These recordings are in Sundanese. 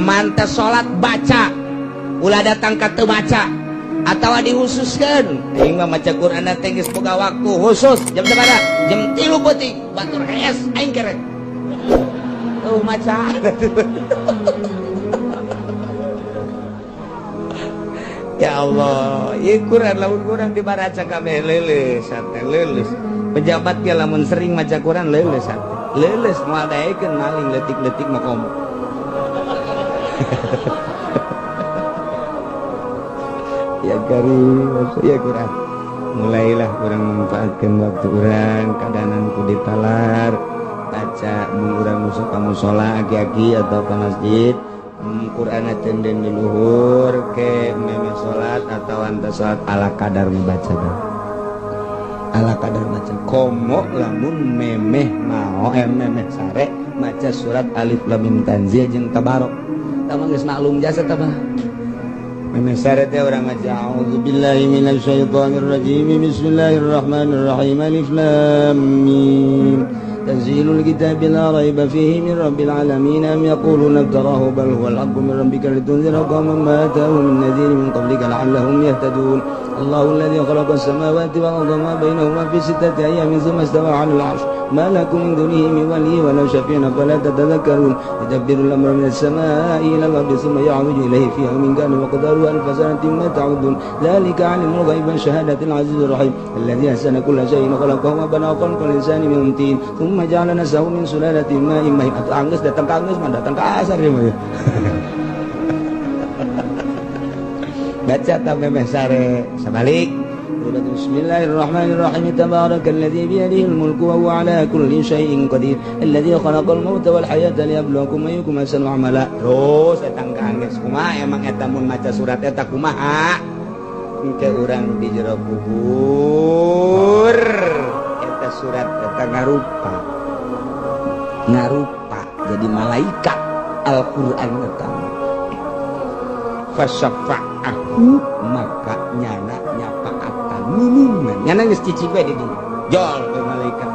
Aman teh salat baca ulah datang ka teu baca atawa dihususkeun aing mah maca Quran teh geus boga waktu khusus jam sabaraha jam 3 peuting batur hees aing kerek tuh maca. Ya Allah, ieu Quran lamun kurang dibaraca kabeh leuleus teh leuleus. Pejabat ge lamun sering maca Quran leuleus teh. Leuleus moal daekeun maling leutik-leutik mah komo. Ya karim, ya Quran. Mulailah urang memanfaatkan waktu urang kadanan ku ditalar baca mun urang musuh ka musala aki-aki atau ka masjid. Quran tenden di luhur ke meme salat atau anta salat ala kadar membaca ala kadar baca komo lamun memeh mao memeh sare maca surat alif lam mim tanzil jeung tabarok tah mah geus maklum jasa tah mah memeh sare teh urang maca auzubillahi minasyaitonir rajim bismillahirrahmanirrahim alif lam mim تنزيل الكتاب لا ريب فيه من رب العالمين أم يقولون افتراه بل هو الحق من ربك لتنذر قوما ما أتاهم من نذير من قبلك لعلهم يهتدون الله الذي خلق السماوات والأرض وما بينهما في 6 أيام ثم استوى على العرش ما لكم من دونه من ولي ولا شفيع فلا تتذكرون يدبر الأمر من السماء إلى الأرض ثم يعرج إليه في يوم كان مقداره 1000 سنة ما تعدون ذلك عالم الغيب والشهادة العزيز الرحيم الذي أحسن كل شيء خلقه وبنى خلق الإنسان من طين ثم جعل نسله من سلالة ماء مهين. Atau anggeus datang ka anggeus mah datang ka asar ieu mah. Baca ta memeh sare sabalik. Bismillahirrahmanirrahim tabarakalladzi biyadihil mulku wa huwa ala kulli syai'in qadir alladzi khalaqal mauta wal hayata liyabluwakum ayyukum ahsanu amala. Terus datang ka anggeus kumaha emang eta mun maca surat eta kumaha? Engke urang di jero kubur eta surat eta ngarupa ngarupa jadi malaikat Al-Qur'an eta fasafa'ahu maka nyana nyapaatan nulungan nyana geus cicing we di dieu jol ke malaikat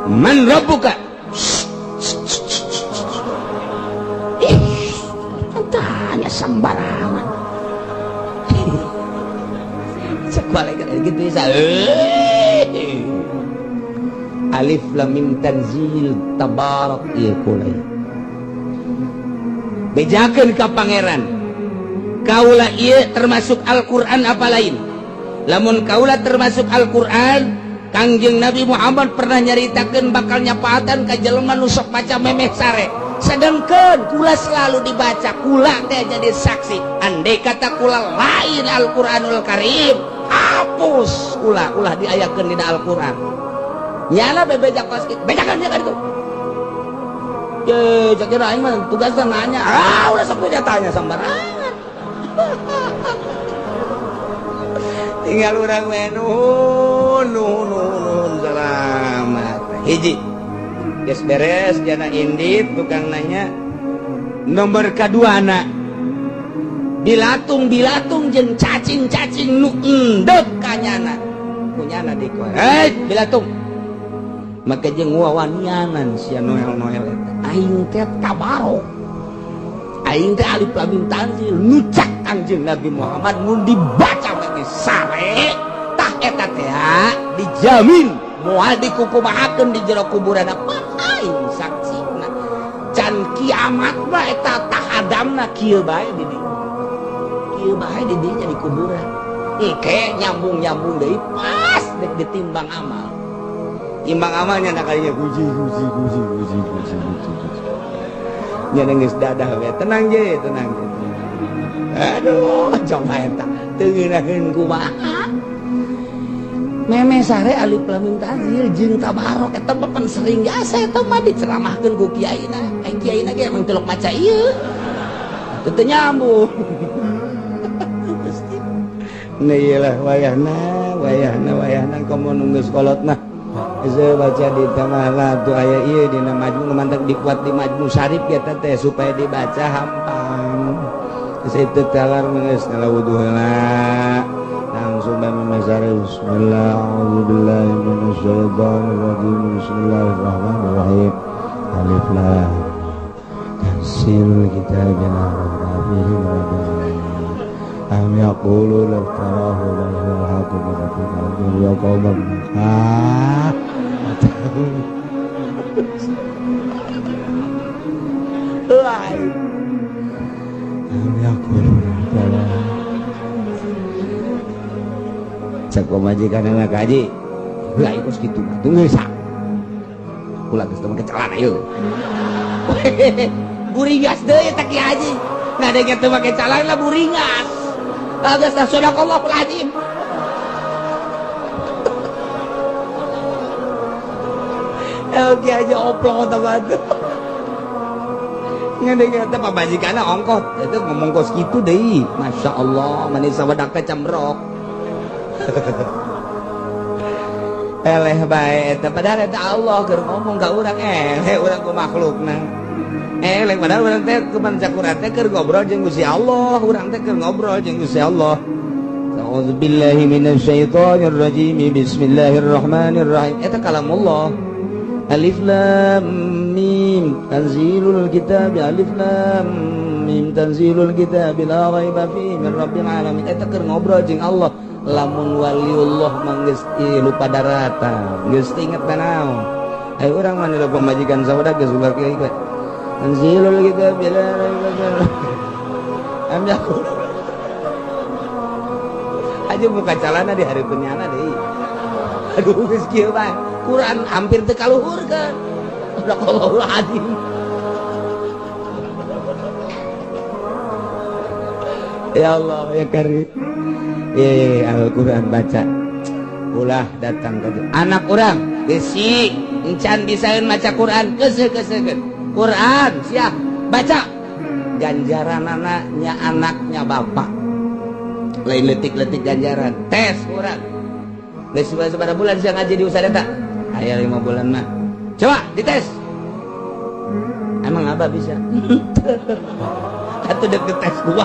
man rabbuka ih tanya sembarangan cek malaikat gitu bisa alif lam mim tanzil tabarak ieu kulai bejakeun ka pangeran kaula ieu termasuk Al-Qur'an apa lain lamun kaula termasuk Al-Qur'an Kangjeng Nabi Muhammad pernah nyaritakeun bakal nyapaatan ka jelema nu sok maca memeh sare sedangkan kula selalu dibaca kula teh jadi saksi andai kata kula lain Al-Qur'anul Karim hapus kula ulah diayakeun dina Al-Qur'an nyala bebejak kos bejakeun dia ka ditu. Ye, cek kira aing mah tugasna nanya. Ah, udah sok tanya sembarangan. Tinggal urang we nuhun nuhun nuhun selamat. Hiji. Geus beres jana indit tukang nanya. Nomor kaduana. Bilatung-bilatung jeung cacing-cacing nu endep ka nyana. Kunyana dikoe. Hei, bilatung. Maka jeung wawanianan sia Noel-Noel eta. Aing teh tabarok. Aing teh alif lam mim tanzil nucak Kangjeng Nabi Muhammad mun dibaca bagi sare tah eta teh dijamin moal dikukumahakeun di jero kuburan apa aing saksina. Can kiamat mah eta tah adamna kieu bae di dieu. Kieu bae di dieu di kuburan. Engke nyambung-nyambung deui pas dek ditimbang amal. Timbang amalnya nak kalinya guji guji guji guji guji guji. Nya geus dadah we tenang je tenang je. Aduh coba eta teu ngeunaheun kumaha. Meme sare alif lam mim tanzil jeung tabarok eta mah pan sering jasa eta mah diceramahkeun ku kiaina. Ai kiaina ge emang telok maca ieu. Teu nyambung. Nah iyalah wayahna wayahna wayahna komo nu geus kolot mah. Geus baca di tamah tuh aya ieu dina majmu mantap dikuat di majmu syarif eta teh supaya dibaca hampang. Geus itu talar geus ngala wudu heula. Langsung bae memesare bismillah auzubillahi minasyaitonir rajim bismillahirrahmanirrahim alif lam tanzil Tanzilul kitab la raiba fihi min rabbil alamin. Am yaquluna iftarahu bal huwal haqqu min rabbika liyunzira qauman ma. Am yaquluna iftarahu. Cek pamajikan anak haji. Lah iku segitu mah teu geus. Ulah geus teu make celana ieu. Buringas deui eta Ki Haji. Ngadenge teu make celana buringas. Geus tah sadaqallahul azim. Ki Haji oplok eta mah. Ngadenge teh pamajikanna ongkoh, eta ngomong kos kitu deui. Masyaallah, manis sawedak teh cembrok. Eleh bae eta padahal eta Allah keur ngomong ka urang eleh urang ku makhlukna. Eleh padahal urang teh kuman sakurat teh keur ngobrol jeung Gusti Allah, urang teh keur ngobrol jeung Gusti Allah. A'udzubillahi minasyaitonir rajim. Bismillahirrahmanirrahim. Eta kalamullah. Alif lam mim tanzilul kitab alif lam mim tanzilul kitab la raiba fihi min rabbil alamin. Eta keur ngobrol jeung Allah. Lamun waliullah mah geus lupa daratan, geus inget naon. Ayo urang mah nu pamajikan sawedak geus ulah kieu we. Tanzilul kitab la raiba fihi. Am yaqul. Aja buka calana di hari penyana deui. Aduh geus kieu bae. Quran hampir teu kaluhurkeun. Sadaqallahul azim. Ya Allah ya Karim. Al-Quran baca. Ulah datang ke anak urang besi encan bisaeun maca Quran keuseuh-keuseuhkeun. Quran siap baca. Ganjaranana nya anaknya bapak. Lain leutik-leutik ganjaran. Tes urang. Geus sabaraha bulan sia ngaji di usah eta? Aya 5 bulan mah. Coba dites. Emang abah bisa? Atuh dek tes gua.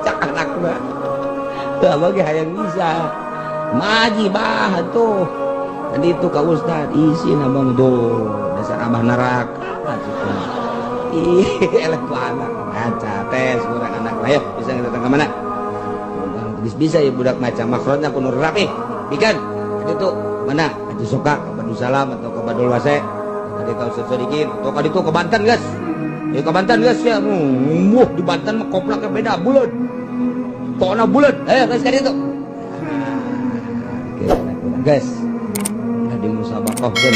Cak anak mah. Abah ge hayang bisa. Maji bah tuh. Tadi itu ka ustad isin abang tuh. Dasar abah neraka. Ih, eleh ku anak. Baca tes urang anak. Ayo bisa datang ke mana? Bisa ya budak maca makhrajna kudu rapi. Bikan. Tadi tuh mana? Haji Soka ke Badul Salam atau ke Badul Wase. Tadi ka Ustaz Sodikin atau ka ditu ke Banten, guys. Ya ke Banten, guys ya. Wuh, di Banten mah koplaknya beda buleud. Pokoknya buleud. Ayo guys ka ditu. Guys. Di musabaqah kan